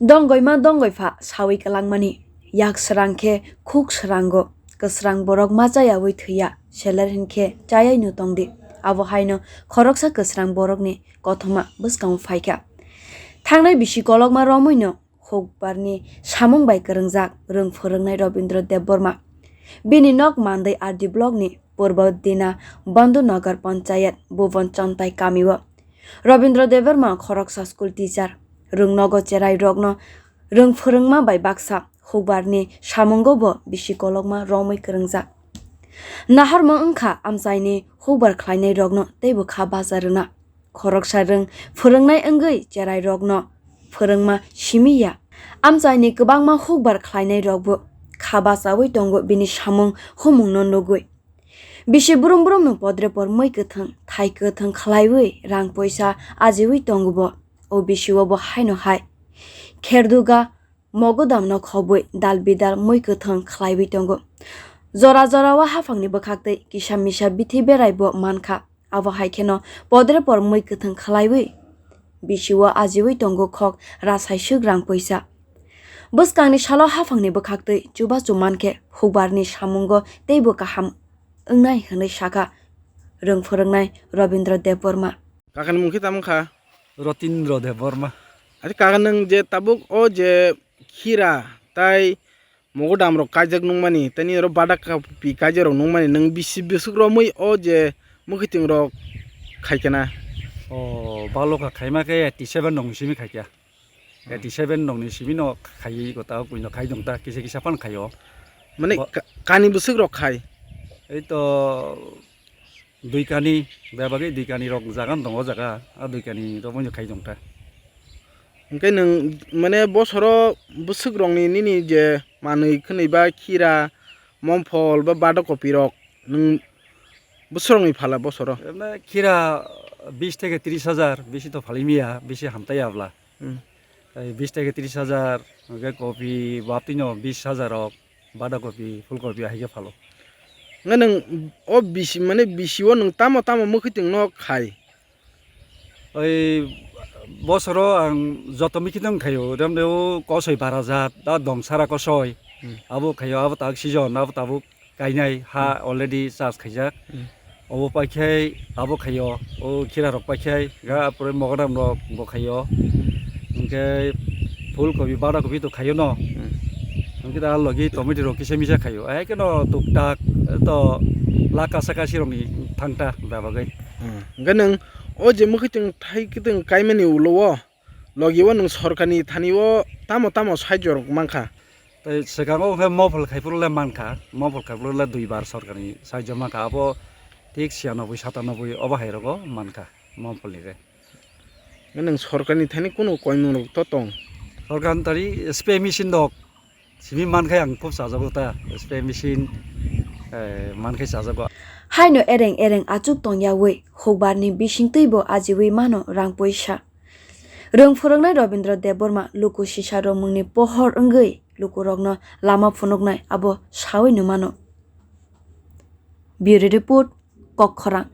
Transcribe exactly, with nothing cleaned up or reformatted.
Dongoi ma dongoi pha sawi kwlangmani, yak srang khe khuk srango, kwsrang borok ma chayawi thwiya, seler hinkhe chayai no tongdi. Abo haino khoroksa kwsrang borokni kothoma bwskango phaikha. Thangnai bisi kolokma romwi no hukbarni samung bai kwrwngjak rwng phwrwngnai Robindra Debbarma. Bini nok Mandai R D blockni Purbo Dina Bandhu Nagar Panchayat Bhuvan Chantai kamio. Robindra Debbarma khoroksa school teacher, rwng nogo cherai rokno rwng phwrwngma bai baksa hukbarni samungo bo bisi kolokma romwi kwrwngjak. Nahorma wngkha amchaini hukbar khlainai rokno teibo kha bacha rwna. Khoroksa rwng phwrwngnai wngwi cherai rokno phwrwngma simi ya. Amchaini kwbangma hukbar khlainai rokbo kha bachawi tongo bini samung humungno nugwi. Bisi brum brumno podrepor mui kwthwng, thai kwthwng khlaiwi rang poisa ajiwi tongo bo. O bisio bo haino hai kherduga mogodamno khobwi dal bidal mui kwthwng khlaiwi tongo. Jora jorao haphangni bwkhaktwi kisa misa bithi berai bo mankha. Abo hai kheno podrepor mui kwthwng khlaiwi bisio ajiwi tongo khok rasaiswk rang poisa. Bwskangni salo haphangni bwkhaktwi chubachu mankhe hukbarni samungo teibo kaham wngnai hwnwi sakha rwng phwrwngnai Robindra Debbarma. Kakani mung khe tamo kha? Rotindra Debbarma. Ati kaka nwng je tabuk o je khira tai mogodam rok kaijak nungmani, tei nini oro badak kapi kaijak rok nungmani, nwng bisi bwswk romwi o je mwkhwtwng rok khaikha na? O balokha khaima khe eighty seven rokni simi khaikha. Hmm. Eighty seven rokni simi no khaiwi gota buino khai dong ta, kisa kisa phan khaio. Mane ba- ka-, kani bwswk rok khai? Ei to dui kani, bebagwi dui kani rok jaga no tongo o jaga, a dui kani rok buino khai dong ta. Hwnkhe nwng mane bosoro bwswk rokni nini je manwi khwnwi ba khira, momphol ba badak kopi rok nwng bwswk rokni phala bosoro? Emne khira bis theke tris hajar bisi to phalwi maya, bisi hamtai ya bwla. Hmm. Tei bis theke tris hajar, hwnkhe kopi baptino bis hajar rok, badak kopi, phul kopi ahai khe phalo. Hwnkhe nwng o bisi, mane bisi o nwng tamo tamo mwkhwtwng no khai? Oi bosoro ang joto mikitwng khaio, remde o kosoi bara jat, da dongsara kosoi. Hmm. Abo khaio, abo tak season, abo tabuk kainai ha Hmm. already charge khaijak. Hmm. Obo paikhe abo khaio, o khira rok paikhe, ga apore mogodam rok bo khaio. Hwnkhe phul kopi, bada kopi to khaio no. Hmm. Hwnkhe da logi tomato rok kisa misa khaio. Ai keno tuk tak to laka saka sirokni thangta bebagwi. Hmm. Hwnkhe nwng o je mwkhwtwng thai kwtwng kaimani ulo o logi o nwng sorkarni thani o tamo tamo sahajyo rok mankha? Tei swkango hwnkhe mopol khaiphuru le mankha, mopol khaiphuru le duibar sorkarni sahajyo mankha, abo thik siyanoboi satanoboi obo hai rogo mankha mopolni khe. Nwng sorkarni thani kunu koimung rok to tong? Sorkarni thani spray machine rok simi mankhe ang khub chajago ta, spray machine, eh, mankhe chajago. Haino ereng ereng achuk tongyawi hukbarni bisingtwibo ajiwi mano rang puisa. Rwng phwrwngnai Robindra Debbarma luku sisa romungni pohor wngwi lukurokno lama phunuknai abo sawi no mano. Bureau Report, Kokkhorang.